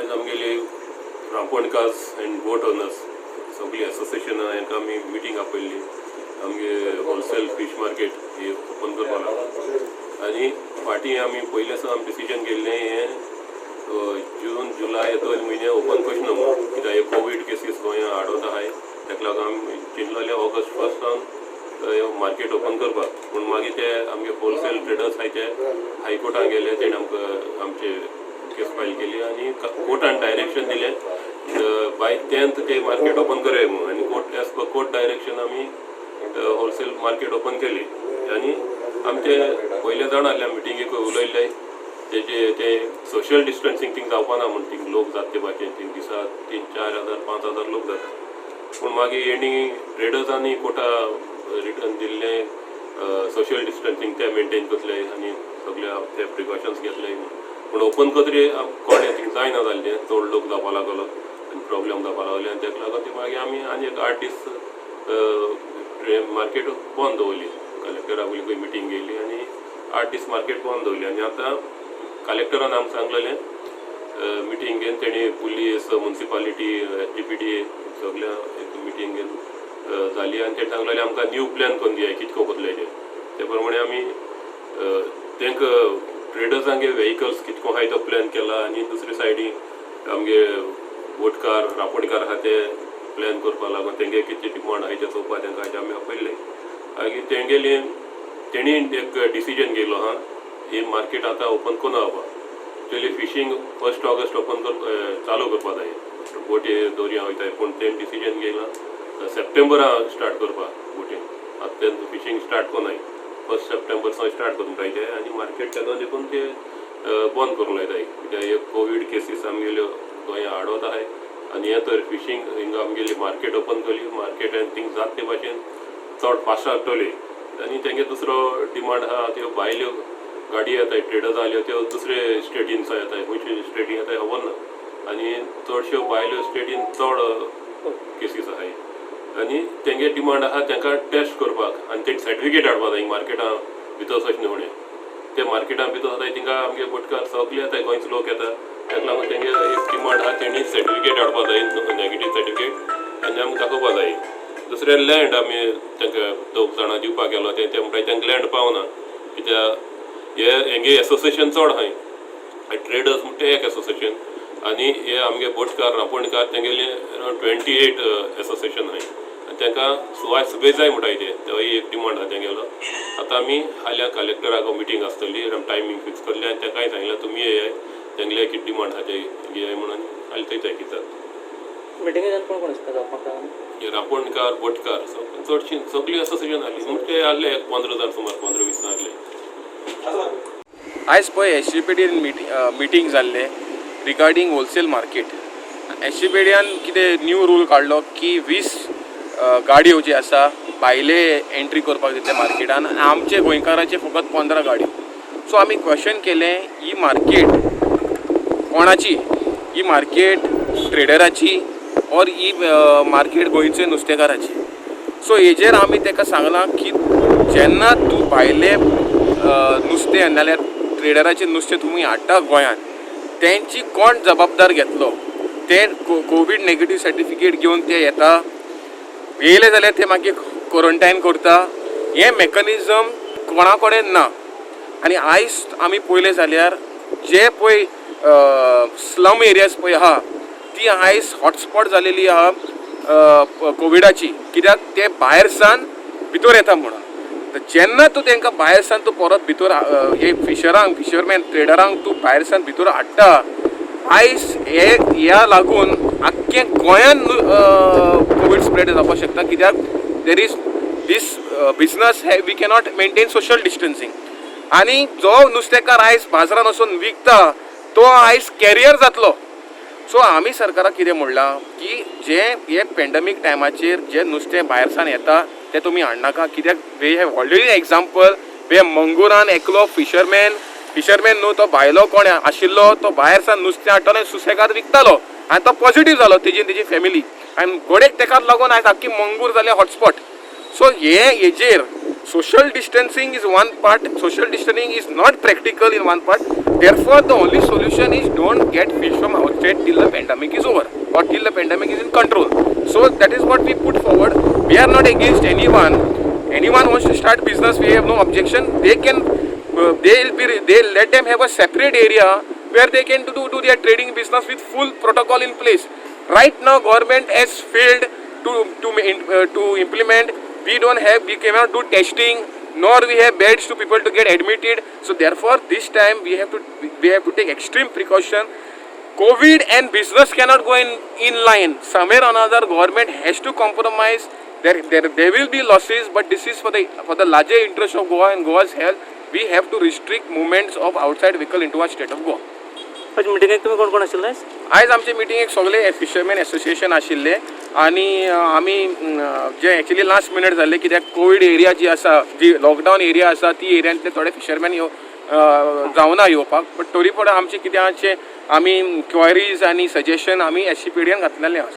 आयज आमगेली रांपणकार्स and boat owners सगळीं एसोसिएशनां हांकां आमी मिटींग आपयल्ली आमगे होलसेल फीश मार्केट ही ओपन करपा लागून. आनी फाटीं आमी पयलें सावन आमी डिसिजन घेयल्लें, हें जून जुलाय 2 म्हयने ओपन कशें ना म्हणून, कित्याक हे कोवीड केसीस गोंयांत आडत आहाय. ताका लागून आमी चिंतलेलें ऑगस्ट फर्स्ट सावन मार्केट ओपन करपाक. पूण मागीर ते आमगे होलसेल ट्रेडर्स आहाय, ते हायकोर्टान गेले. तेणें आमकां आमचे केस फायल केली आनी कोर्टान डायरेक्शन दिलें, बाय 10th ते मार्केट ओपन करया म्हणून. आनी court as per court direction आमी होलसेल मार्केट ओपन केली. आनी आमचे पयले जाण आहले, मिटिंगेक उलयल्ले तेजे, ते सोशल डिस्टन्सींग थिंग जावपा ना म्हूण. थिंग लोक जाता ते भाशेन, थिंग दिसा 3-4 हजार, 5,000 लोक जाता. पूण मागीर हेणी ट्रेडर्सांनी कोर्टा रिटर्न दिल्लें, सोशल डिस्टन्सींग ते मेंटेन करतले आनी सगळे ते प्रिकॉशन्स घेतले म्हूण. पूण ओपन करतरी कोणें थिंग जायना जाल्लें, चड लोक जावपा लागलो आनी प्रॉब्लेम जावपा लागले. आनी ताका लागून ती मागीर आमी आनी एक 8 दीस मार्केट बंद दवरली. कलेक्टरा पयलीं मिटींग घेयली आनी 8 दीस मार्केट बंद दवरली. आनी आतां कलेक्टरान आमकां सांगलेलें, मिटींग घेवन तेणी पुलीस, मुन्सिपालिटी, एसजीपीडी सगळ्या एक मिटींग घेवन जाली. आनी ते सांगलेलें, आमकां न्यू प्लॅन करून दियाय, कितको करतले ते. ते प्रमाणे आमी तांकां ट्रेडर्सांगे व्हेकल्स कितको आहाय तो प्लॅन केला. आनी दुसरे सायडी आमगे बोटकार, रांपणकार आहा, ते प्लॅन करपा लागून तेंगे कितें डिमांड आहाय ते चोवपा तेंकां आयज आमी आपयल्ले. मागीर तेंगेली तेणी एक डिसिजन घेयलो आहा, ही मार्केट आतां ओपन कोन्ना जावपा. एक्चुअली फिशींग 1 ऑगस्ट ओपन कर चालू करपा जाय, बोटी दर्या वयताय. पूण तेणी डिसिजन घेयलां सप्टेंबरा स्टार्ट करपा बोटीन. आतां ते फिशींग स्टार्ट कोनाय, 1 सप्टेंबर सावन स्टार्ट करूंक जाय ते. आनी मार्केट तेदो देखून ते बंद करूंक लायताय, कित्याक हे कोवीड केसीस आमगेल्यो गोंया आडत आहाय. आनी हें तर फिशींग हिंगा आमगेली मार्केट ओपन केली, मार्केट आनी थिंग जाता ते भाशेन चड फास्ट जातली. आनी तेंगे दुसरो डिमांड आहा, त्यो भायल्यो गाडी येताय, ट्रेडर्स आहल्यो, त्यो दुसरे स्टेटीन येताय. खंयचे स्टेटीन येताय खबर ना. आनी चडश्यो भायल्यो स्टेटीन चड केसीस आहाय. आनी तेंगे डिमांड आहा, तांकां टेस्ट करपाक आनी तें सर्टिफिकेट हाडपा जाय मार्केटां भितर वचचे न्हू म्हणून. ते मार्केटां भितर वताय, थिंगा आमगे बोटकार सगळे येताय, गोंयचे लोक येता. ताका लागून तेंगे एक डिमांड आहा, तेणी सर्टिफिकेट हाडपा जाय, नेगेटीव सर्टिफिकेट, आनी आमकां दाखोवपा जाय. दुसरें लँड आमी तांकां दोग जाणां दिवपाक गेलो, ते ते म्हणटाय तांकां लँड पावना, कित्याक हे हेंगे एसोसिएशन चड आहाय. ट्रेडर्स म्हणटा एक एसोसिएशन आनी हे आमगे बोटकार, रांपणकार तेंगेले अरावंड 28 एसोसिएशन आहाय. आनी तांकां सुवात सुबे जाय म्हणटाय ते. तेवूय एक डिमांड आहा तेंगेलो. आतां आमी फाल्यां कलेक्टराक मिटींग आसतली, टायमींग फिक्स करले आनी तांकांय सांगलां, तुमी येयाय, तेंगले कितें डिमांड आहा ते घेयाय म्हणून. फाल्यां थंय कितें जाता. मिटिंगेच्यान कोण कोण आसता जावपाक? हे रांपणकार, बोटकार, चडशीं सगळीं एसोसिएशन आहली. म्हणजे ते आहले एक 15 जाण सुमार, 15-20 जाण आहले. आयज पळय एसजीपीडीन मिटींग जाल्लें रिगार्डींग होलसेल मार्केट. एसजीपीडीयान कितें न्यू रूल काडलो की 20 गाडयो जे आसा भायले एंट्री करपाक दितले मार्केटान आनी आमचे गोंयकाराचे फकत 15 गाडयो. सो आमी क्वेश्चन केलें, ही मार्केट कोणाची? ही मार्केट ट्रेडराची ऑर ही मार्केट गोंयचे नुस्तेकाराची? सो हेजेर आमी ताका सांगलां की जेन्ना तूं भायले नुस्तें नाल्यार ट्रेडराचें नुस्तें तुमी हाडटा गोंयांत, तेंची कोण जबाबदार घेतलो? ते कोवीड नेगेटीव सर्टिफिकेट घेवन ते येता, येयले जाल्यार ते मागीर क्वॉरंटायन करता. हें मेकॅनिजम कोणा कडेन ना. आनी आयज आमी पळयलें जाल्यार जे पळय स्लम एरियाज पळय आहा, ती आयज हॉटस्पॉट जालेली आहा कोविडाची, कित्याक ते भायर सान भितर येता म्हणून. तर जेन्ना तूं तांकां भायर सान तूं परत भितर हे फिशरांक, फिशरमॅन, ट्रेडरांक तूं भायर सान भितर हाडटा, आयज हे ह्या लागून आख्खें गोंयान कोवीड स्प्रेड जावपाक शकता, कित्याक there is these business hey we cannot maintain social distancing. आनी जो नुस्तेकार आयज बाजारान वचून विकता, तो आयज कॅरियर जातलो. सो आमी सरकाराक कितें म्हणलां की जे हे पेंडमीक टायमाचेर जे नुस्तें भायरसान येता तें तुमी हाडनाका, कित्याक we have already example way मंगुरान एकलो फिशरमॅन, फिशरमॅन न्हू, तो भायलो कोण आशिल्लो, तो भायर सान नुस्तें हाडटालो आनी सुसेगाद विकतालो आनी तो पॉझिटीव जालो, तेजी आनी तेजी फॅमिली. आनी गोडेक तेकाच लागून आयज आख्खी मंगूर जालें हॉटस्पॉट. सो हे हेजेर social distancing is one part, social distancing is not practical in one part. Therefore, the only solution is don't get fish from state till the pandemic is over or till the pandemic is in control. So that is what we put forward. We are not against anyone. Anyone wants to start business, we have no objection. They can, they'll be, they let them have a separate area where they can do their trading business with full protocol in place. Right now, government has failed to implement. We don't have, we cannot do testing, nor we have beds to people to get admitted. So therefore, this time we have to take extreme precaution. COVID and business cannot go in line. Somewhere or another, government has to compromise. There will be losses, but this is for the larger interest of Goa and Goa's health. We have to restrict movements of outside vehicle into our state of Goa. आयज मिटिंगेक तुमी कोण कोण आशिल्ले? आयज आमचे मिटिंगेक सगळे fisherman association आशिल्ले आनी आमी जे एक्चुली लास्ट मिनट जाल्ले, कित्याक कोवीड एरिया जी आसा, जी लॉकडावन एरिया आसा, ती एरियांतले थोडे फिशरमॅन येव जावना येवपाक. बट तरी पूण आमचे कितें आमचे आमी क्वेरीज आनी सजेशन आमी एस सी पी डीन घातलेले आसा.